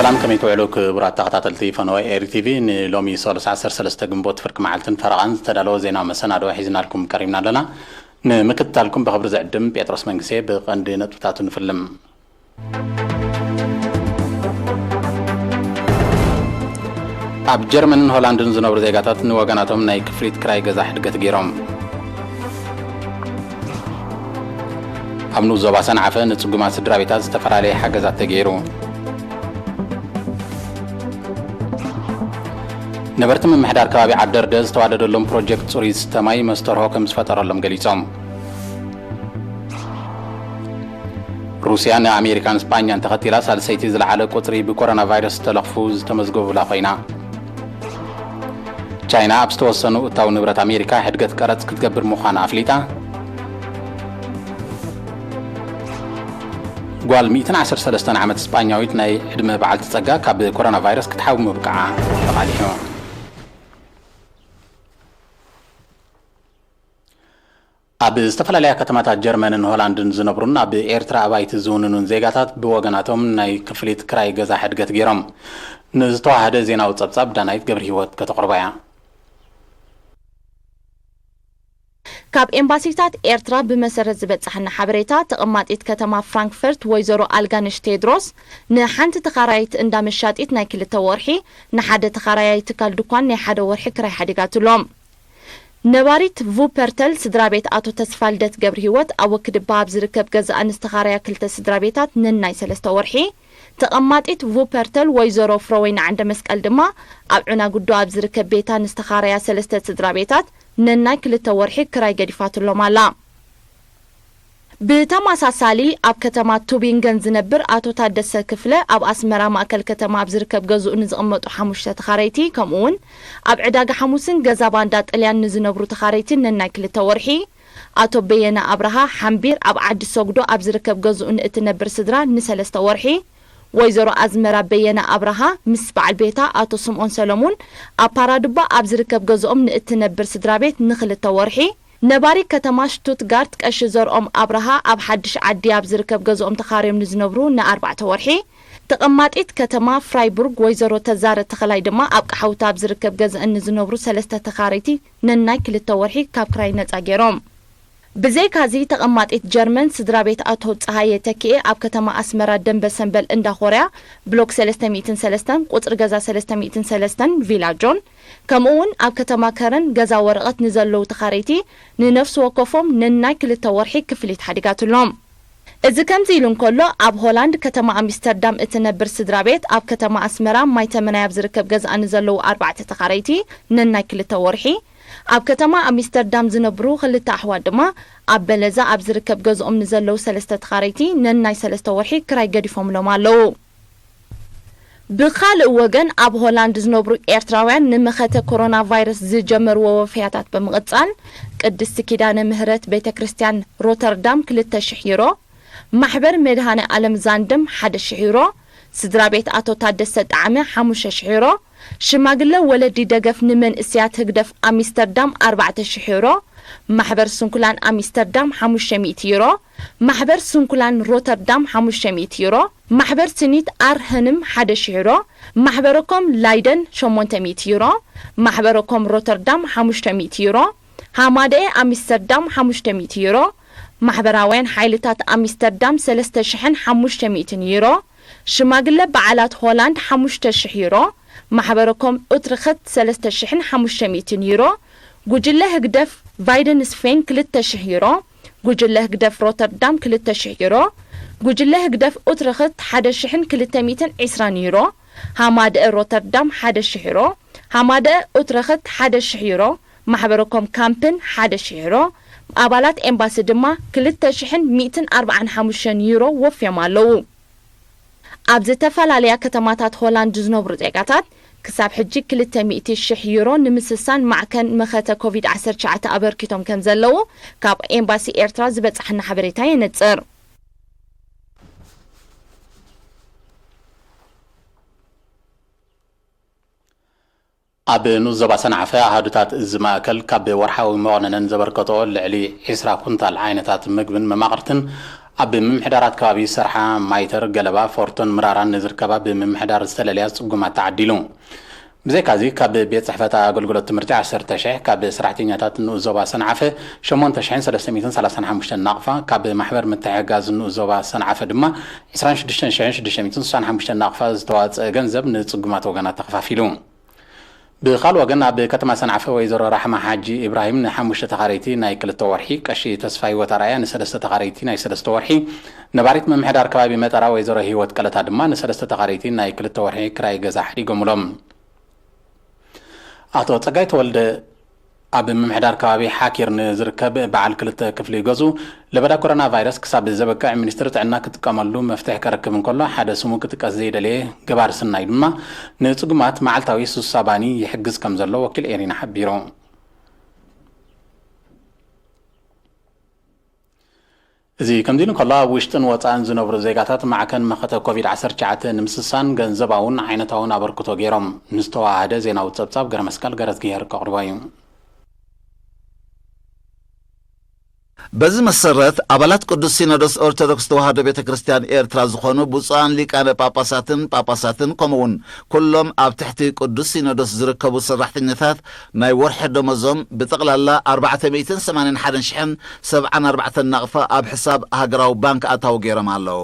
ሰላም፣ ከመይ ትውዕሉ ክቡራት ተኸታተልቲ ፈነወ ኤሪ ቲቪ? ንሎሚ ሰሉስ ዓሰርተ ሰለስተ ግንቦት ፍርቂ መዓልትን ፈረቓን ዝተዳለወ ዜናዊ መሰናድኦ ሒዝናልኩም ቀሪብና ኣለና። ንምክትታልኩም ብኽብሪ ዝዕድም ጴጥሮስ መንግስቴ። ብቐንዲ ነጥብታቱ ንፍልም። ኣብ ጀርመንን ሆላንድን ዝነብሩ ዜጋታት ንወገናቶም ናይ ክፍሊት ክራይ ገዛ ሕድገት ገይሮም። ኣብ ንኡስ ዞባ ሰንዓፈ ንጽጉማት ስድራ ቤታት ዝተፈላለየ ሓገዛት ተገይሩ። ነበርቲ ምምሕዳር ከባቢ ዓደርደ ዝተዋደደሎም ፕሮጀክት ጽሩይ ዝስተ ማይ መስተርሆ ከም ዝፈጠረሎም ገሊጾም። ሩስያ ንኣሜሪካን ስጳኛን ተኸቲላ ሳልሰይቲ ዝለዓለ ቁጽሪ ብኮሮና ቫይረስ ዝተለኽፉ ዝተመዝገቡላ ኮይና። ቻይና ኣብ ዝተወሰኑ እታው ንብረት ኣሜሪካ ሕድገት ቀረጽ ክትገብር ምዃና ኣፍሊጣ። ጓል ሚእትን ዓሰርተ ሰለስተን ዓመት ስጳኛዊት ናይ ዕድመ በዓልቲ ጸጋ ካብ ኮሮና ቫይረስ ክትሓዊ ምብቃዓ ተቓሊሑ። ኣብ ዝተፈላለያ ከተማታት ጀርመንን ሆላንድን ዝነብሩን ኣብ ኤርትራ ኣባይቲ ዝውንኑን ዜጋታት ብወገናቶም ናይ ክፍሊት ክራይ ገዛ ሕድገት ገይሮም። ንዝተዋሃደ ዜናዊ ጸብጻብ ዳናይት ገብረ ህይወት ከተቕርቦ እያ። ካብ ኤምባሲታት ኤርትራ ብመሰረት ዝበጻሕና ሓበሬታ፣ ተቐማጢት ከተማ ፍራንክፈርት ወይዘሮ ኣልጋነሽ ቴድሮስ ንሓንቲ ተኻራይት እንዳ መሻጢት ናይ ክልተ ወርሒ፣ ንሓደ ተኻራያይ ትካል ድኳን ናይ ሓደ ወርሒ ክራይ ሓዲጋትሎም። ነባሪት ቩፐርተል ስድራ ቤት ኣቶ ተስፋልደት ገብረሂወት ኣብ ወክድባ ኣብ ዝርከብ ገዛኣ ንዝተኻረያ ክልተ ስድራ ቤታት ነናይ ሰለስተ ወርሒ፣ ተቐማጢት ቩፐርተል ወይዘሮ ፍረወይኒ ዓንደ መስቀል ድማ ኣብ ዑናጉዶ ኣብ ዝርከብ ቤታ ንዝተኻረያ ሰለስተ ስድራ ቤታት ነናይ ክልተ ወርሒ ክራይ ገዲፋትሎም ኣላ። ብተመሳሳሊ ኣብ ከተማ ቱቢንገን ዝነብር ኣቶ ታደሰ ክፍለ ኣብ ኣስመራ ማእከል ከተማ ኣብ ዝርከብ ገዝኡ ንዝቕመጡ ሓሙሽተ ተኻረይቲ፣ ከምኡ እውን ኣብ ዕዳጋ ሓሙስን ገዛ ባንዳ ጥልያን ንዝነብሩ ተኻረይቲ ነናይ ክልተ ወርሒ፣ ኣቶ በየነ ኣብርሃ ሓምቢር ኣብ ዓዲ ሰጉዶ ኣብ ዝርከብ ገዝኡ ንእትነብር ስድራ ንሰለስተ ወርሒ፣ ወይዘሮ ኣዝመራ በየነ ኣብርሃ ምስ በዓል ቤታ ኣቶ ስምኦን ሰለሙን ኣብ ፓራዱባ ኣብ ዝርከብ ገዝኦም ንእትነብር ስድራ ቤት ንኽልተ ወርሒ፣ ነባሪ ከተማ ሽቱትጋርት ቀሺ ዘርኦም ኣብርሃ ኣብ ሓድሽ ዓዲ ኣብ ዝርከብ ገዝኦም ተኻርዮም ንዝነብሩ ንኣርባዕተ ወርሒ፣ ተቐማጢት ከተማ ፍራይቡርግ ወይዘሮ ተዛረ ተኸላይ ድማ ኣብ ቀሓውታ ኣብ ዝርከብ ገዝአን ንዝነብሩ ሰለስተ ተኻረይቲ ነናይ ክልተ ወርሒ ካብ ክራይ ነጻ ገይሮም። ብዘይካዚ ተቐማጢት ጀርመን ስድራ ቤት ኣቶ ጸሃየ ተኪኤ ኣብ ከተማ ኣስመራ ደንበ ሰንበል እንዳ ኮርያ ብሎክ ሰለስተ ሚእትን ሰለስተን ቁጽሪ ገዛ ሰለስተ ሚእትን ሰለስተን ቪላ ጆን፣ ከምኡ እውን ኣብ ከተማ ከረን ገዛ ወረቐት ንዘለዉ ተኻረይቲ ንነፍሲ ወከፎም ነናይ ክልተ ወርሒ ክፍሊት ሓዲጋትሎም። እዚ ከምዚ ኢሉ እንከሎ፣ ኣብ ሆላንድ ከተማ ኣምስተርዳም እትነብር ስድራ ቤት ኣብ ከተማ ኣስመራ ማይ ተመናይ ኣብ ዝርከብ ገዝኣ ንዘለዉ ኣርባዕተ ተኻረይቲ ነናይ ክልተ ወርሒ፣ ኣብ ከተማ ኣምስተርዳም ዝነብሩ ክልተ ኣሕዋት ድማ ኣብ በለዛ ኣብ ዝርከብ ገዝኦም ንዘለዉ ሰለስተ ተኻረይቲ ነናይ ሰለስተ ወርሒ ክራይ ገዲፎምሎም ኣለዉ። ብኻልእ ወገን፣ ኣብ ሆላንድ ዝነብሩ ኤርትራውያን ንመኸተ ኮሮና ቫይረስ ዝጀመርዎ ወፈያታት ብምቕጻል፣ ቅድስቲ ኪዳነ ምህረት ቤተ ክርስቲያን ሮተርዳም ክልተ ሽሕ ዩሮ፣ ማሕበር መድሃኔ ዓለም ዛንደም ሓደ ሽሕ ዩሮ፣ ስድራ ቤት ኣቶ ታደሰ ጣዕመ ሓሙሽተ ሽሕ ዩሮ፣ ሽማግለ ወለዲ ደገፍ ንመንእሰያት ህግደፍ ኣሚስተርዳም ኣርባዕተ ሽሕ ዩሮ፣ ማሕበር ስንኩላን ኣሚስተርዳም ሓሙሽተ ሚእቲ ዩሮ፣ ማሕበር ስንኩላን ሮተርዳም ሓሙሽተ ሚእቲ ዩሮ፣ ማሕበር ስኒት ኣርሀንም ሓደ ሽሕ ዩሮ፣ ማሕበረኮም ላይደን ሸሞንተ ሚእቲ ዩሮ፣ ማሕበረኮም ሮተርዳም ሓሙሽተ ሚእቲ ዩሮ፣ ሃማደኤ ኣሚስተርዳም ሓሙሽተ ሚእቲ ዩሮ፣ ማሕበራውያን ሓይልታት ኣሚስተርዳም ሰለስተ ሽሕን ሓሙሽተ ሚእትን ዩሮ፣ ሽማግለ በዓላት ሆላንድ ሓሙሽተ ሽሕ ዩሮ፣ ማሕበረኮም ኡትርኽት ሰለስተ ሽሕን ሓሙሽተ ሚእትን ዩሮ፣ ጉጅለ ህግደፍ ቫይደንስፌን ክልተ ሽሕ ዩሮ፣ ጉጅለ ህግደፍ ሮተርዳም ክልተ ሽሕ ዩሮ፣ ጉጅለ ህግደፍ ኡትርኽት ሓደ ሽሕን ክልተ ሚእትን ዕስራን ዩሮ፣ ሃማደአ ሮተርዳም ሓደ ሽሕ ዩሮ፣ ሃማደአ ኡትረኸት ሓደ ሽሕ ዩሮ፣ ማሕበረኮም ካምፕን ሓደ ሽሕ ዩሮ፣ ኣባላት ኤምባሲ ድማ ክልተ ሽሕን ሚእትን ኣርባዓን ሓሙሽተን ዩሮ ወፍዮም ኣለዉ። ኣብ ዝተፈላለያ ከተማታት ሆላንድ ዝነብሩ ዜጋታት ክሳብ ሕጂ ክልተ ሚእቲ ሽሕ ዩሮ ንምስሳን ማዕከን መኸተ ኮቪድ ዓሰርተ ትሽዓተ ኣበርኪቶም ከም ዘለዉ ካብ ኤምባሲ ኤርትራ ዝበጻሕና ሓበሬታ የነጽር። ኣብ ንኡስ ዞባ ሰንዓፈ ኣሃዱታት እዚ ማእከል ካብ ወርሓዊ መቐነነን ዘበርከትኦ ልዕሊ ዕስራ ኩንታል ዓይነታት ምግብን መማቕርትን ኣብ ምምሕዳራት ከባቢ ሰርሓ፣ ማይተር፣ ገለባ፣ ፎርቶን ምራራን ንዝርከባ ብምምሕዳር ዝተለለያ ጽጉማት ተዓዲሉ። ብዘይካዚ ካብ ቤት ጽሕፈት ኣገልግሎት ትምህርቲ ዓሰርተ ሺሕ፣ ካብ ሰራሕተኛታት ንኡስ ዞባ ሰንዓፈ ሸሞንተ ሽሕን ሰለስተ ሚእትን ሰላሳን ሓሙሽተን ናቕፋ፣ ካብ ማሕበር ምትሕግጋዝ ንኡስ ዞባ ሰንዓፈ ድማ ዕስራን ሽዱሽተን ሽሕን ሽዱሽተ ሚእትን ስሳን ሓሙሽተን ናቕፋ ዝተዋጸአ ገንዘብ ንጽጉማት ወገናት ተኸፋፊሉ። ብኻልእ ወገን ኣብ ከተማ ሰንዓፈ ወይዘሮ ራሕማ ሓጂ ኢብራሂም ንሓሙሽተ ተኻረይቲ ናይ ክልተ ወርሒ፣ ቀሺ ተስፋ ህይወት ኣርኣያ ንሰለስተ ተኻረይቲ ናይ ሰለስተ ወርሒ፣ ነባሪት ምምሕዳር ከባቢ መጠራ ወይዘሮ ህይወት ቀለታ ድማ ንሰለስተ ተኻረይቲ ናይ ክልተ ወርሒ ክራይ ገዛ ሓዲጎምሎም። ኣቶ ጸጋይ ተወልደ ኣብ ምምሕዳር ከባቢ ሓኪር ንዝርከብ በዓል ክልተ ክፍሊ ገዝኡ ለበዳ ኮሮና ቫይረስ ክሳብ ዘበቅዕ ሚኒስትሪ ጥዕና ክጥቀመሉ መፍትሒ ከረክብ እንከሎ፣ ሓደ ስሙ ክጥቀስ ዘይደለየ ገባር ስናይ ድማ ንጽጉማት መዓልታዊ ሱሳ ባኒ ይሕግዝ ከም ዘሎ ወኪል ኤሪና ሓቢሩ። እዚ ከምዚ ኢሉ እንከሎ፣ ኣብ ውሽጥን ወጻእን ዝነብሩ ዜጋታት ማዕከን መኸተ ኮቪድ ዓሰርተ ትሽዓተ ንምስሳን ገንዘባውን ዓይነታውን ኣበርክቶ ገይሮም። ንዝተዋሃደ ዜናዊ ጸብጻብ ገረመስቀል ገረዝግሄር ከቕርቦ እዩ። በዚ መሰረት፣ ኣባላት ቅዱስ ሲኖዶስ ኦርቶዶክስ ተዋህዶ ቤተ ክርስቲያን ኤርትራ ዝኾኑ ብፁዓን ሊቃነ ጳጳሳትን ጳጳሳትን፣ ከምኡውን ኩሎም ኣብ ትሕቲ ቅዱስ ሲኖዶስ ዝርከቡ ሰራሕተኛታት ናይ ወርሒ ደሞዞም ብጠቕላላ ኣርባዕተ ሚእትን ሰማንያን ሓደን ሽሕን ሰብዓን ኣርባዕተን ናቕፋ ኣብ ሕሳብ ሃገራዊ ባንክ ኣታዊ ገይሮም ኣለዉ።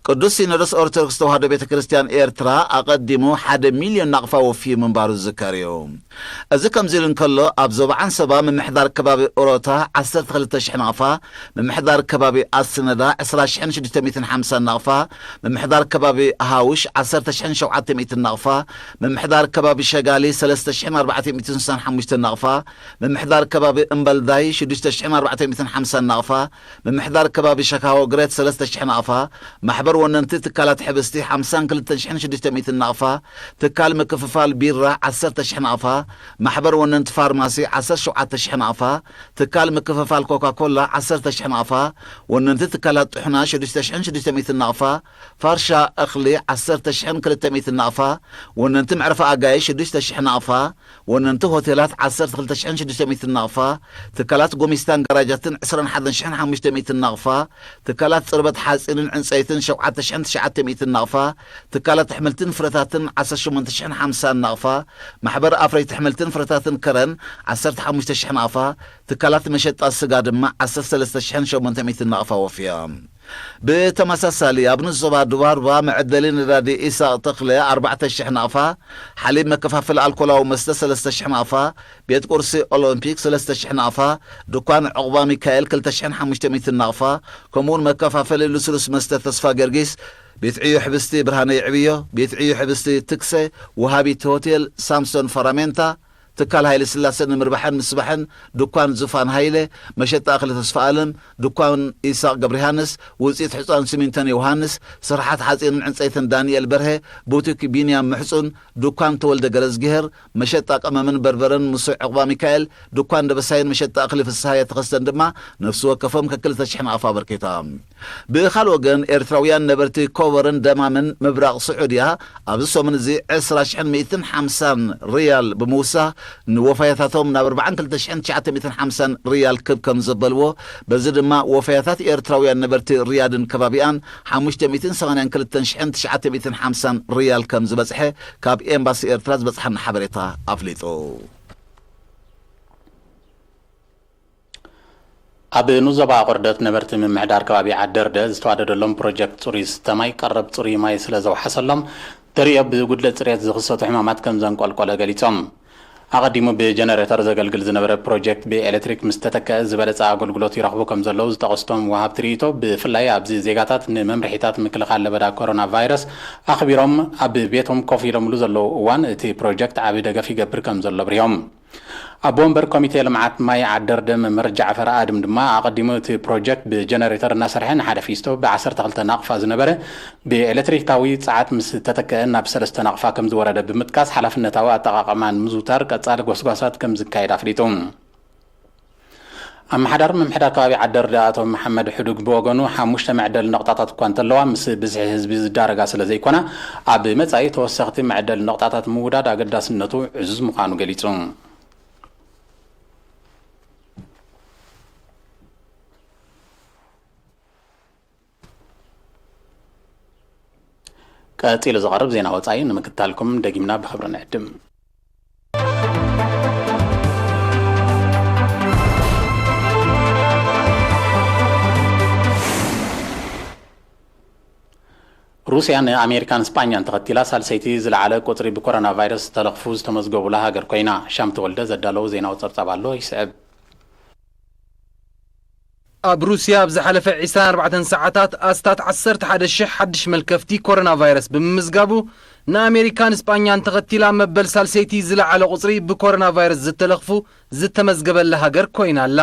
ቅዱስ ሲኖዶስ ኦርቶዶክስ ተዋህዶ ቤተ ክርስቲያን ኤርትራ ኣቐዲሙ ሓደ ሚልዮን ናቕፋ ወፍዩ ምንባሩ ዝዝከር እዩ። እዚ ከምዚ ኢሉ እንከሎ፣ ኣብ ዞባ ዓንሰባ ምምሕዳር ከባቢ ኦሮታ ዓሰርተ ክልተ ሽሕ ናቕፋ፣ ምምሕዳር ከባቢ ኣስነዳ ዕስራ ሽሕን ሽዱሽተ ሚእትን ሓምሳን ናቕፋ፣ ምምሕዳር ከባቢ ሃውሽ ዓሰርተ ሽሕን ሸውዓተ ሚእትን ናቕፋ፣ ምምሕዳር ከባቢ ሸጋሊ ሰለስተ ሽሕን ኣርባዕተ ሚእትን ስሳን ሓሙሽተን ናቕፋ፣ ምምሕዳር ከባቢ እምበልዳይ ሽዱሽተ ሽሕን ኣርባዕተ ሚእትን ሓምሳን ናቕፋ፣ ምምሕዳር ከባቢ ሸካዎ ግሬት ሰለስተ ሽሕ ናቕፋ፣ ማሕበር ወነንቲ ትካላት ሕብስቲ ሓምሳን ክልተን ሽሕን ሽዱሽተ ሚእትን ናቕፋ፣ ትካል ምክፍፋል ቢራ ዓሰርተ ሽሕ ናቕፋ፣ ማሕበር ወነንቲ ፋርማሲ ዓሰርተ ሸውዓተ ሽሕ ናቕፋ፣ ትካል ምክፍፋል ኮካ ኮላ ዓሰርተ ሽሕ ናቕፋ፣ ወነንቲ ትካላት ጥሑና ሽዱሽተ ሽሕን ሽዱሽተ ሚእትን ናቕፋ፣ ፋርሻ እኽሊ ዓሰርተ ሽሕን ክልተ ሚእትን ናቕፋ፣ ወነንቲ መዕረፊ ኣጋይሽ ሽዱሽተ ሽሕ ናቕፋ፣ ወነንቲ ሆቴላት ዓሰርተ ክልተ ሽሕን ሽዱሽተ ሚእትን ናቕፋ፣ ትካላት ጎሚስታን ጋራጃትን ዕስራን ሓደን ሽሕን ሓሙሽተ ሚእትን ናቕፋ፣ ትካላት ጽርበት ሓጺንን ዕንጸይትን ሸውዓተ ሽሕን ትሽዓተ ሚእትን ናቕፋ፣ ትካላት ኣሕምልትን ፍረታትን ዓሰርተ ሸሞንተ ሽሕን ሓምሳን ናቕፋ፣ ማሕበር ኣፍረይቲ ኣሕምልትን ፍረታትን ከረን ዓሰርተ ሓሙሽተ ሽሕ ናቕፋ፣ ትካላት መሸጣ ስጋ ድማ ዓሰርተ ሰለስተ ሽሕን ሸሞንተ ሚእትን ናቕፋ ወፍዮም። ብተመሳሳሊ፣ ኣብ ንዞባ ዱባርባ መዐደሊ ነዳዲ ኢሳቕ ተኽለ ኣርባዕተ ሽሕ ናቕፋ፣ ሓሊብ መከፋፈሊ ኣልኮላዊ መስተ ሰለስተ ሽሕ ናቕፋ፣ ቤት ቁርሲ ኦሎምፒክ ሰለስተ ሽሕ ናቕፋ፣ ድኳን ዕቑባ ሚካኤል ክልተ ሽሕን ሓሙሽተ ሚእትን ናቕፋ፣ ከምኡውን መከፋፈሊ ልስሉስ መስተ ተስፋ ገርጊስ፣ ቤት ዕዮ ሕብስቲ ብርሃነ ይዕብዮ፣ ቤት ዕዮ ሕብስቲ ትክሰ፣ ወሃቢት ሆቴል ሳምሶን ፈራሜንታ፣ ትካል ሃይለ ስላሰ ንምርባሕን ምስባሕን ድኳን ዙፋን ሃይለ፣ መሸጣ እኽሊ ተስፋ ኣለም፣ ድኳን ኢሳቕ ገብረ ዮሃንስ፣ ውፅኢት ሕፃን ሲሚንቶን ዮሃንስ፣ ስርሓት ሓፂንን ዕንፀይትን ዳንኤል በርሀ፣ ቡቲክ ቢንያም ምሕፁን፣ ድኳን ተወልደ ገረዝግሄር፣ መሸጣ ቀመምን በርበረን ሙሴ ዕቑባ ሚካኤል፣ ድኳን ደበሳይን መሸጣ እኽሊ ፍስሃየ ተኸስተን ድማ ነፍሲ ወከፎም ከክልተ ሽሕ ናቕፋ ኣበርኪታ። ብኻልእ ወገን፣ ኤርትራውያን ነበርቲ ኮበርን ደማምን ምብራቕ ስዑድያ ኣብዚ ሰሙን እዚ ዕስራ ሽሕን ሚእትን ሓምሳን ሪያል ብምውሳኽ ንወፋያታቶም ናብ ኣርባዓን ክልተ ሽሕን ትሽዓተ ሚእትን ሓምሳን ሪያል ክብ ከም ዘበልዎ፣ በዚ ድማ ወፋያታት ኤርትራውያን ነበርቲ ሪያድን ከባቢኣን ሓሙሽተ ሚእትን ሰማንያን ክልተን ሽሕን ትሽዓተ ሚእትን ሓምሳን ሪያል ከም ዝበጽሐ ካብ ኤምባሲ ኤርትራ ዝበጽሓና ሓበሬታ ኣፍሊጡ። ኣብ ንዞባ ኣቑርደት ነበርቲ ምምሕዳር ከባቢ ዓደርደ ዝተዋደደሎም ፕሮጀክት ጽሩይ ዝስተ ማይ ቀረብ ጽሩይ ማይ ስለ ዘውሓሰሎም፣ ተርእዮ ብጉድለት ጽሬት ዝኽሰቱ ሕማማት ከም ዘንቆልቆለ ገሊጾም። ኣቐዲሙ ብጀነሬተር ዘገልግል ዝነበረ ፕሮጀክት ብኤሌክትሪክ ምስ ተተክአ ዝበለጸ ኣገልግሎት ይረኽቡ ከም ዘለዉ ዝጠቐሱ እቶም ወሃብቲ ርእይቶ፣ ብፍላይ ኣብዚ ዜጋታት ንመምርሒታት ምክልኻል ለበዳ ኮሮና ቫይረስ ኣኽቢሮም ኣብ ቤቶም ኮፍ ኢሎምሉ ዘለዉ እዋን፣ እቲ ፕሮጀክት ዓቢ ደገፍ ይገብር ከም ዘሎ ኣብሪሆም። ኣቦ ወንበር ኮሚቴ ልምዓት ማይ ዓደርደም መርጃ ዓፈር ኣድም ድማ ኣቐዲሙ እቲ ፕሮጀክት ብጀነሬተር እናሰርሐ ንሓደ ፊስቶ ብዓሰርተ ክልተ ናቕፋ ዝነበረ ብኤሌክትሪካዊ ጸዓት ምስ ተተክአ ናብ ሰለስተ ናቕፋ ከም ዝወረደ ብምጥቃስ ሓላፍነታዊ ኣጠቓቕማ ንምዝውታር ቀጻሊ ጎስጓሳት ከም ዝካየድ ኣፍሊጡ። ኣመሓዳሪ ምምሕዳር ከባቢ ዓደርደ ኣቶ መሓመድ ሕዱግ ብወገኑ ሓሙሽተ መዕደሊ ነቑጣታት እኳ እንተለዋ ምስ ብዝሒ ህዝቢ ዝዳረጋ ስለ ዘይኮና ኣብ መጻኢ ተወሰኽቲ መዕደሊ ነቑጣታት ምውዳድ ኣገዳስነቱ ዕዙዝ ምዃኑ ገሊጹ። ቀጺሉ ዝቐርብ ዜና ወጻኢ ንምክትታልኩም ደጊምና ብኽብሪ ንዕድም። ሩስያ ንኣሜሪካን ስጳኛን ተኸቲላ ሳልሰይቲ ዝለዓለ ቁጽሪ ብኮሮና ቫይረስ ዝተለኽፉ ዝተመዝገቡላ ሃገር ኮይና፣ ሻም ተወልደ ዘዳለዎ ዜናዊ ጸብጻብ ኣሎ፣ ይስዕብ። ኣብ ሩስያ ኣብ ዝሓለፈ ዕስራን ኣርባዕተን ሰዓታት ኣስታት ዓሰርተ ሓደ ሽሕ ሓድሽ መልከፍቲ ኮሮና ቫይረስ ብምምዝጋቡ፣ ንኣሜሪካን ስጳኛን ተኸቲላ መበል ሳልሰይቲ ዝለዓለ ቁጽሪ ብኮሮና ቫይረስ ዝተለኽፉ ዝተመዝገበላ ሃገር ኮይና ኣላ።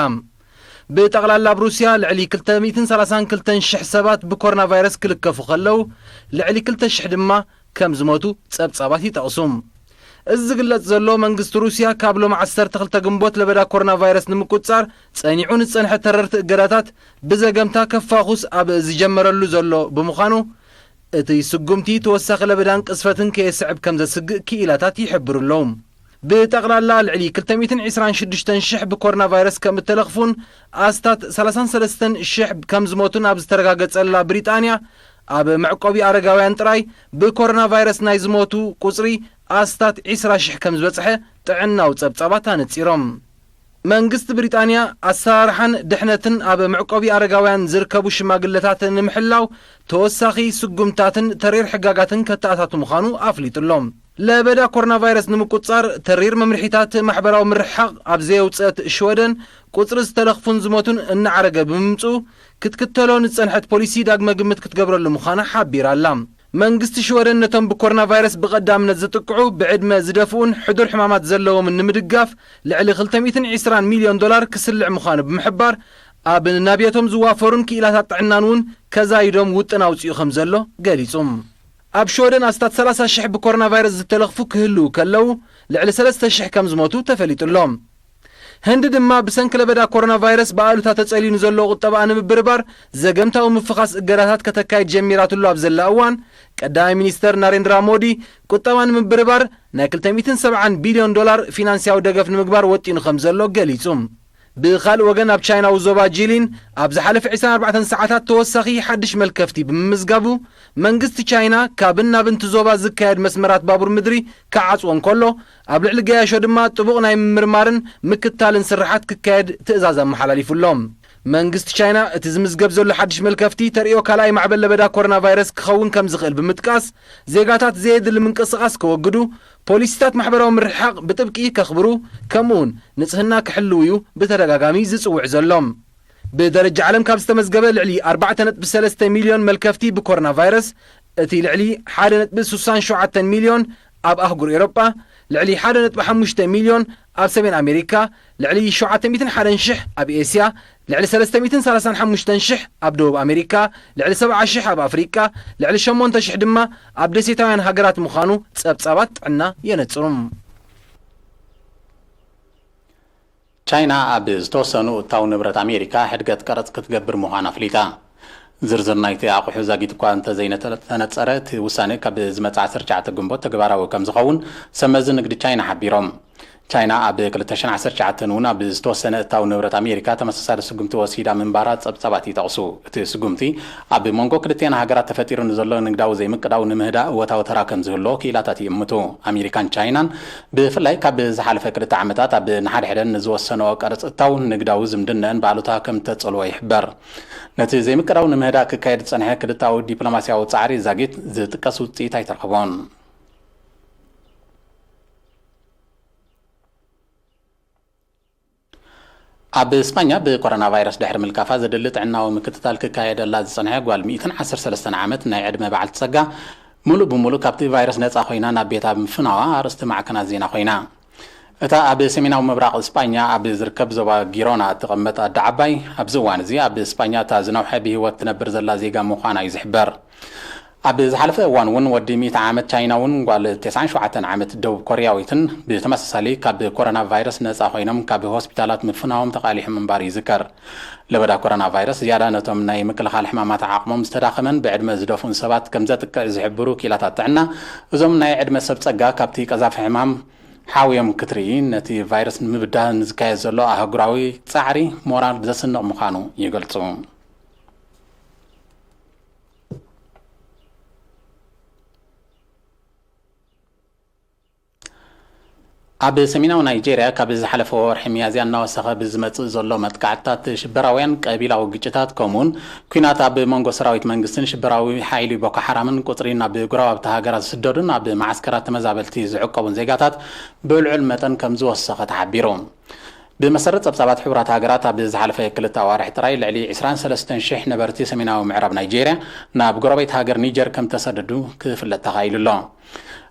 ብጠቕላላ ኣብ ሩስያ ልዕሊ ክልተ ሚእትን ሰላሳን ክልተን ሽሕ ሰባት ብኮሮና ቫይረስ ክልከፉ ከለዉ፣ ልዕሊ ክልተ ሽሕ ድማ ከም ዝሞቱ ጸብጻባት ይጠቕሱ። እዚ ዝግለጽ ዘሎ፣ መንግስቲ ሩስያ ካብ ሎም ዓሰርተ ክልተ ግንቦት ለበዳ ኮሮና ቫይረስ ንምቁጽጻር ጸኒዑ ንዝጸንሐ ተረርቲ እገዳታት ብዘገምታ ከፋኹስ ኣብ ዝጀመረሉ ዘሎ ብምዃኑ፣ እቲ ስጉምቲ ተወሳኺ ለበዳን ቅዝፈትን ከየስዕብ ከም ዘስግእ ክኢላታት ይሕብሩ ኣለዉ። ብጠቕላላ ልዕሊ ክልተ ሚእትን ዕስራን ሽዱሽተን ሽሕ ብኮሮና ቫይረስ ከም እተለኽፉን ኣስታት ሰላሳን ሰለስተን ሽሕ ከም ዝሞቱን ኣብ ዝተረጋገጸላ ብሪጣንያ፣ ኣብ መዕቆቢ ኣረጋውያን ጥራይ ብኮሮና ቫይረስ ናይ ዝሞቱ ቁጽሪ ኣስታት ዕስራ ሽሕ ከም ዝበጽሐ ጥዕናዊ ጸብጻባት ኣነጺሮም። መንግስቲ ብሪጣንያ ኣሰራርሓን ድሕነትን ኣብ መዕቆቢ ኣረጋውያን ዝርከቡ ሽማግለታት ንምሕላው ተወሳኺ ስጉምታትን ተሪር ሕጋጋትን ከተኣታቱ ምዃኑ ኣፍሊጡ ኣሎ። ለበዳ ኮሮና ቫይረስ ንምቁጽጻር ተሪር መምርሒታት ማሕበራዊ ምርሕሓቕ ኣብ ዘየውጽአት ሽወደን፣ ቁጽሪ ዝተለኽፉን ዝሞቱን እናዓረገ ብምምጽኡ፣ ክትክተሎ ንዝጸንሐት ፖሊሲ ዳግመ ግምት ክትገብረሉ ምዃና ሓቢራ ኣላ። መንግስቲ ሽወደን ነቶም ብኮሮና ቫይረስ ብቐዳምነት ዝጥቅዑ፣ ብዕድመ ዝደፍኡን ሕዱር ሕማማት ዘለዎምን ንምድጋፍ ልዕሊ ክልተ ሚእትን ዕስራን ሚልዮን ዶላር ክስልዕ ምዃኑ ብምሕባር፣ ኣብ ናብየቶም ዝዋፈሩን ክኢላታት ጥዕናን እውን ከዛይዶም ውጥን ኣውጺኡ ከም ዘሎ ገሊጹ። ኣብ ሽወደን ኣስታት ሰላሳ ሽሕ ብኮሮና ቫይረስ ዝተለኽፉ ክህልዉ ከለዉ፣ ልዕሊ ሰለስተ ሽሕ ከም ዝሞቱ ተፈሊጡ ኣሎ። ህንዲ ድማ ብሰንኪ ለበዳ ኮሮና ቫይረስ ብኣሉታ ተጸልዩ ንዘሎ ቁጠባኣ ንምብርባር ዘገምታዊ ምፍኻስ እገዳታት ከተካይድ ጀሚራትሉ ኣብ ዘላ እዋን፣ ቀዳማይ ሚኒስተር ናሬንድራ ሞዲ፣ ቁጠባ ንምብርባር ናይ ክልተ ሚእትን ሰብዓን ቢልዮን ዶላር ፊናንስያዊ ደገፍ ንምግባር ወጢኑ ከም ዘሎ ገሊጹ። ብኻልእ ወገን፣ ኣብ ቻይናዊ ዞባ ጂሊን ኣብ ዝሓለፈ ዕስራን ኣርባዕተን ሰዓታት ተወሳኺ ሓድሽ መልከፍቲ ብምምዝጋቡ፣ መንግስቲ ቻይና ካብን ናብን እቲ ዞባ ዝካየድ መስመራት ባቡር ምድሪ ክዓጽዎ እንከሎ፣ ኣብ ልዕሊ ገያሾ ድማ ጥቡቕ ናይ ምምርማርን ምክትታልን ስርሓት ክካየድ ትእዛዝ ኣመሓላሊፉ ኣሎ። መንግስቲ ቻይና፣ እቲ ዝምዝገብ ዘሎ ሓድሽ መልከፍቲ ተርእዮ ካልኣይ ማዕበል ለበዳ ኮሮና ቫይረስ ክኸውን ከም ዝኽእል ብምጥቃስ፣ ዜጋታት ዘየድሊ ምንቅስቓስ ከወግዱ፣ ፖሊሲታት ማሕበራዊ ምርሕሓቕ ብጥብቂ ከኽብሩ፣ ከምኡውን ንጽህና ክሕልዉ እዩ ብተደጋጋሚ ዝጽውዕ ዘሎ። ብደረጃ ዓለም ካብ ዝተመዝገበ ልዕሊ ኣርባዕተ ነጥቢ ሰለስተ ሚልዮን መልከፍቲ ብኮሮና ቫይረስ፣ እቲ ልዕሊ ሓደ ነጥቢ ስሳን ሸውዓተን ሚልዮን ኣብ ኣህጉር ኤውሮጳ፣ ልዕሊ ሓደ ነጥቢ ሓሙሽተ ሚልዮን ኣብ ሰሜን ኣሜሪካ፣ ልዕሊ ሸውዓተ ሚእትን ሓደን ሽሕ ኣብ ኤስያ፣ ልዕሊ ሰለስተ ሚእትን ሰላሳን ሓሙሽተን ሽሕ ኣብ ደቡብ ኣሜሪካ፣ ልዕሊ ሰብዓ ሽሕ ኣብ ኣፍሪቃ፣ ልዕሊ ሸሞንተ ሽሕ ድማ ኣብ ደሴታውያን ሃገራት ምዃኑ ጸብጻባት ጥዕና የነጽሩ። ቻይና ኣብ ዝተወሰኑ እታው ንብረት ኣሜሪካ ሕድገት ቀረጽ ክትገብር ምዃና ኣፍሊጣ። ዝርዝር ናይቲ ኣቑሑ ዛጊት እኳ እንተዘይተነጸረ፣ እቲ ውሳነ ካብ ዝመጽእ ዓሰርተ ትሽዓተ ግንቦት ተግባራዊ ከም ዝኸውን ሰብ መዚ ንግዲ ቻይና ሓቢሮም። ቻይና ኣብ ክልተ ሽሕን ዓሰርተ ትሽዓተን እውን ኣብ ዝተወሰነ እታው ንብረት ኣሜሪካ ተመሳሳሊ ስጉምቲ ወሲዳ ምንባራ ጸብጻባት ይጠቕሱ። እቲ ስጉምቲ ኣብ መንጎ ክልቲኣን ሃገራት ተፈጢሩ ንዘሎ ንግዳዊ ዘይምቅዳው ንምህዳእ እወታዊ ተራ ከም ዝህልዎ ክኢላታት ይእምቱ። ኣሜሪካን ቻይናን ብፍላይ ካብ ዝሓለፈ ክልተ ዓመታት ኣብ ንሓድሕደን ንዝወሰንኦ ቀረጽ እታው ንግዳዊ ዝምድነአን ብኣሉታ ከም ተጸልዎ ይሕበር። ነቲ ዘይምቅዳው ንምህዳእ ክካየድ ዝጸንሐ ክልተኣዊ ዲፕሎማስያዊ ጻዕሪ ዛጊት ዝጥቀስ ውጽኢት ኣይተረኽቦን። ኣብ ስጳኛ ብኮሮና ቫይረስ ድሕሪ ምልካፋ ዘድሊ ጥዕናዊ ምክትታል ክካየደላ ዝጸንሐ ጓል ሚእትን ዓሰርተ ሰለስተን ዓመት ናይ ዕድመ በዓልቲ ጸጋ፣ ሙሉእ ብሙሉእ ካብቲ ቫይረስ ነጻ ኮይና ናብ ቤታ ምፍናዋ ኣርእስቲ ማዕከናት ዜና ኮይና። እታ ኣብ ሰሜናዊ ምብራቕ ስጳኛ ኣብ ዝርከብ ዞባ ጊሮና እትቕመጥ ኣደ ዓባይ፣ ኣብዚ እዋን እዚ ኣብ ስጳኛ እታ ዝነውሐ ብህይወት ትነብር ዘላ ዜጋ ምዃና እዩ ዝሕበር። ኣብ ዝሓለፈ እዋን እውን ወዲ ሚእቲ ዓመት ቻይናውን ጓል ተስዓን ሸውዓተን ዓመት ደቡብ ኮርያዊትን ብተመሳሳሊ ካብ ኮሮና ቫይረስ ነጻ ኮይኖም ካብ ሆስፒታላት ምፍናዎም ተቓሊሑ ምንባሩ ይዝከር። ለበዳ ኮሮና ቫይረስ ዝያዳ ነቶም ናይ ምክልኻል ሕማማት ዓቕሞም ዝተዳኸመን ብዕድመ ዝደፍኡን ሰባት ከም ዘጥቅዕ ዝሕብሩ ክኢላታት ጥዕና፣ እዞም ናይ ዕድመ ሰብ ጸጋ ካብቲ ቀዛፊ ሕማም ሓውዮም ክትርኢ፣ ነቲ ቫይረስ ንምብዳህ ንዝካየድ ዘሎ ኣህጉራዊ ጻዕሪ ሞራል ዘስንቕ ምዃኑ ይገልጹ። ኣብ ሰሜናዊ ናይጄርያ ካብ ዝሓለፈ ወርሒ ሚያዝያ እናወሰኸ ብዝመጽእ ዘሎ መጥቃዕትታት ሽበራውያን ቀቢላዊ ግጭታት፣ ከምኡውን ኲናት ኣብ መንጎ ሰራዊት መንግስትን ሽበራዊ ሓይሊ ቦኮ ሓራምን፣ ቁጽሪ ናብ ጎረባብቲ ሃገራት ዝስደዱን ኣብ መዓስከራት ተመዛበልቲ ዝዕቀቡን ዜጋታት ብልዑል መጠን ከም ዝወሰኸ ተሓቢሩ። ብመሰረት ጸብጻባት ሕቡራት ሃገራት፣ ኣብ ዝሓለፈ ክልተ ኣዋርሕ ጥራይ ልዕሊ ዕስራን ሰለስተን ሽሕ ነበርቲ ሰሜናዊ ምዕራብ ናይጄርያ ናብ ጎረቤት ሃገር ኒጀር ከም ተሰደዱ ክፍለጥ ተኻኢሉ ኣሎ።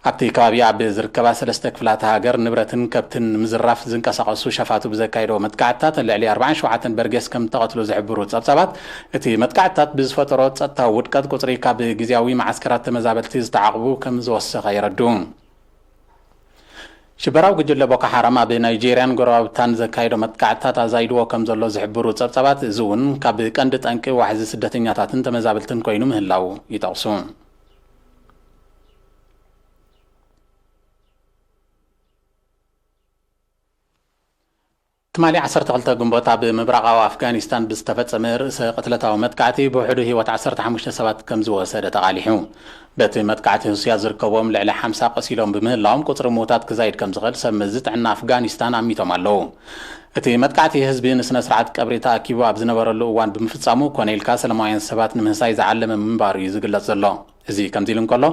ኣብቲ ከባቢ ኣብ ዝርከባ ሰለስተ ክፍላተ ሃገር ንብረትን ከብትን ንምዝራፍ ዝንቀሳቐሱ ሸፋቱ ብዘካየዶ መጥቃዕትታት ልዕሊ ኣርባዓን ሸውዓተን በርጌስ ከም ተቐትሉ ዝሕብሩ ጸብጻባት፣ እቲ መጥቃዕትታት ብዝፈጠሮ ጸጥታዊ ውድቀት ቁጽሪ ካብ ግዝያዊ መዓስከራት ተመዛበልቲ ዝተዓቕቡ ከም ዝወሰኸ የረድኡ። ሽበራዊ ጉጅለ ቦኮ ሓራም ኣብ ናይጄርያን ጎረባብታን ዘካየዶ መጥቃዕትታት ኣዛይድዎ ከም ዘሎ ዝሕብሩ ጸብጻባት፣ እዚ እውን ካብ ቀንዲ ጠንቂ ዋሕዚ ስደተኛታትን ተመዛበልትን ኮይኑ ምህላው ይጠቕሱ። ትማሊ ዓሰርተ ክልተ ግንቦት ኣብ ምብራቓዊ ኣፍጋኒስታን ብዝተፈጸመ ርእሰ ቅትለታዊ መጥቃዕቲ ብውሕዱ ህይወት ዓሰርተ ሓሙሽተ ሰባት ከም ዝወሰደ ተቓሊሑ። በቲ መጥቃዕቲ ህሱያት ዝርከብዎም ልዕሊ ሓምሳ ቆሲሎም ብምህላዎም፣ ቁጽሪ ምዉታት ክዛይድ ከም ዝኽእል ሰብ መዚ ጥዕና ኣፍጋኒስታን ኣሚቶም ኣለዉ። እቲ መጥቃዕቲ ህዝቢ ንስነ ስርዓት ቀብሪ ተኣኪቡ ኣብ ዝነበረሉ እዋን ብምፍጻሙ፣ ኮነ ኢልካ ሰላማውያን ሰባት ንምህሳይ ዝዓለመ ምንባሩ እዩ ዝግለጽ ዘሎ። እዚ ከምዚ ኢሉ እንከሎ፣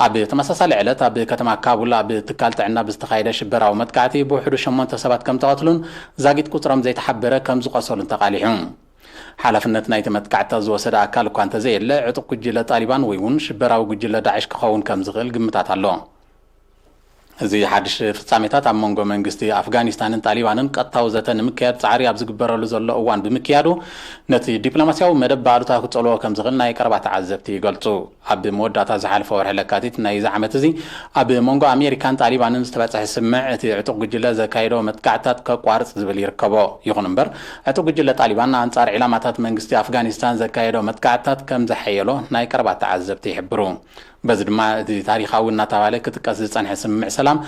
ኣብ ተመሳሳሊ ዕለት ኣብ ከተማ ካቡል ኣብ ትካል ጥዕና ብዝተኻየደ ሽበራዊ መጥቃዕቲ ብውሕዱ ሸሞንተ ሰባት ከም ተቐትሉን ዛጊት ቁጽሮም ዘይተሓበረ ከም ዝቖሰሉን ተቓሊሑ። ሓላፍነት ናይቲ መጥቃዕትታት ዝወሰደ ኣካል እኳ እንተዘየለ፣ ዕጡቕ ጉጅለ ጣሊባን ወይ እውን ሽበራዊ ጉጅለ ዳዕሽ ክኸውን ከም ዝኽእል ግምታት ኣሎ። እዚ ሓድሽ ፍጻሜታት ኣብ መንጎ መንግስቲ ኣፍጋኒስታንን ጣሊባንን ቀጥታዊ ዘተ ንምክያድ ጻዕሪ ኣብ ዝግበረሉ ዘሎ እዋን ብምክያዱ፣ ነቲ ዲፕሎማስያዊ መደብ ብኣሉታ ክጸልዎ ከም ዝኽእል ናይ ቀረባ ተዓዘብቲ ይገልጹ። ኣብ መወዳእታ ዝሓለፈ ወርሒ ለካቲት ናይዚ ዓመት እዚ፣ ኣብ መንጎ ኣሜሪካን ጣሊባንን ዝተበጽሐ ስምምዕ፣ እቲ ዕጡቕ ጉጅለ ዘካየዶ መጥቃዕትታት ከቋርጽ ዝብል ይርከቦ። ይኹን እምበር፣ ዕጡቕ ጉጅለ ጣሊባን ኣንጻር ዒላማታት መንግስቲ ኣፍጋኒስታን ዘካየዶ መጥቃዕትታት ከም ዘሐየሎ ናይ ቀረባ ተዓዘብቲ ይሕብሩ። በዚ ድማ፣ እቲ ታሪኻዊ እናተባህለ ክጥቀስ ዝጸንሐ ስምምዕ ሰላም፣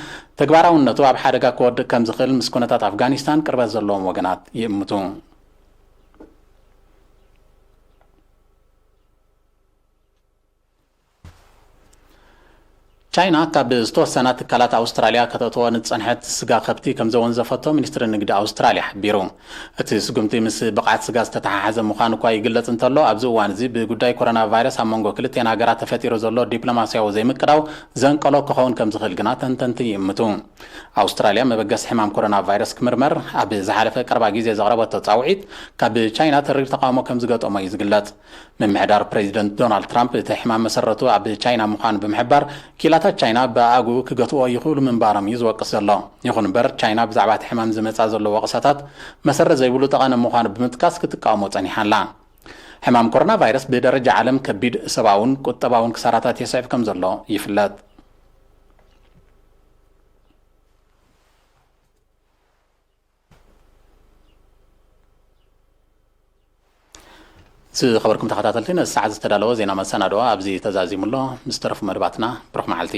ተግባራውነቱ ኣብ ሓደጋ ክወድቕ ከም ዝኽእል ምስ ኩነታት ኣፍጋኒስታን ቅርበት ዘለዎም ወገናት ይእምቱ። ቻይና ካብ ዝተወሰና ትካላት ኣውስትራልያ ከተእትዎ ንዝጸንሐት ስጋ ከብቲ ከም ዘወንዘፈቶ ሚኒስትሪ ንግዲ ኣውስትራልያ ሓቢሩ። እቲ ስጉምቲ ምስ ብቕዓት ስጋ ዝተተሓሓዘ ምዃኑ እኳ ይግለጽ እንተሎ፣ ኣብዚ እዋን እዚ ብጉዳይ ኮሮና ቫይረስ ኣብ መንጎ ክልቲአን ሃገራት ተፈጢሩ ዘሎ ዲፕሎማስያዊ ዘይምቅዳው ዘንቀሎ ክኸውን ከም ዝኽእል ግና ተንተንቲ ይእምቱ። ኣውስትራልያ መበገሲ ሕማም ኮሮና ቫይረስ ክምርመር ኣብ ዝሓለፈ ቀረባ ግዜ ዘቕረበቶ ጻውዒት፣ ካብ ቻይና ተሪር ተቓውሞ ከም ዝገጠሞ እዩ ዝግለጽ። ምምሕዳር ፕሬዚደንት ዶናልድ ትራምፕ እቲ ሕማም መሰረቱ ኣብ ቻይና ምዃኑ ብምሕባር፣ ኪላታት ቻይና ብኣግኡ ክገትዎ ይኽእሉ ምንባሮም እዩ ዝወቅስ ዘሎ። ይኹን እምበር፣ ቻይና ብዛዕባ እቲ ሕማም ዝመጻ ዘሎ ወቐሳታት መሰረት ዘይብሉ ጠቐነ ምዃኑ ብምጥቃስ ክትቃወሞ ጸኒሓ ኣላ። ሕማም ኮሮና ቫይረስ ብደረጃ ዓለም ከቢድ ሰብኣውን ቁጠባውን ክሳራታት የስዕብ ከም ዘሎ ይፍለጥ። ዝኸበርኩም ተኸታተልቲ፣ ነዚ ሰዓት ዝተዳለወ ዜና መሰናድኦ ኣብዚ ተዛዚሙ ኣሎ። ምስ ተረፉ መደባትና ብሩኽ መዓልቲ።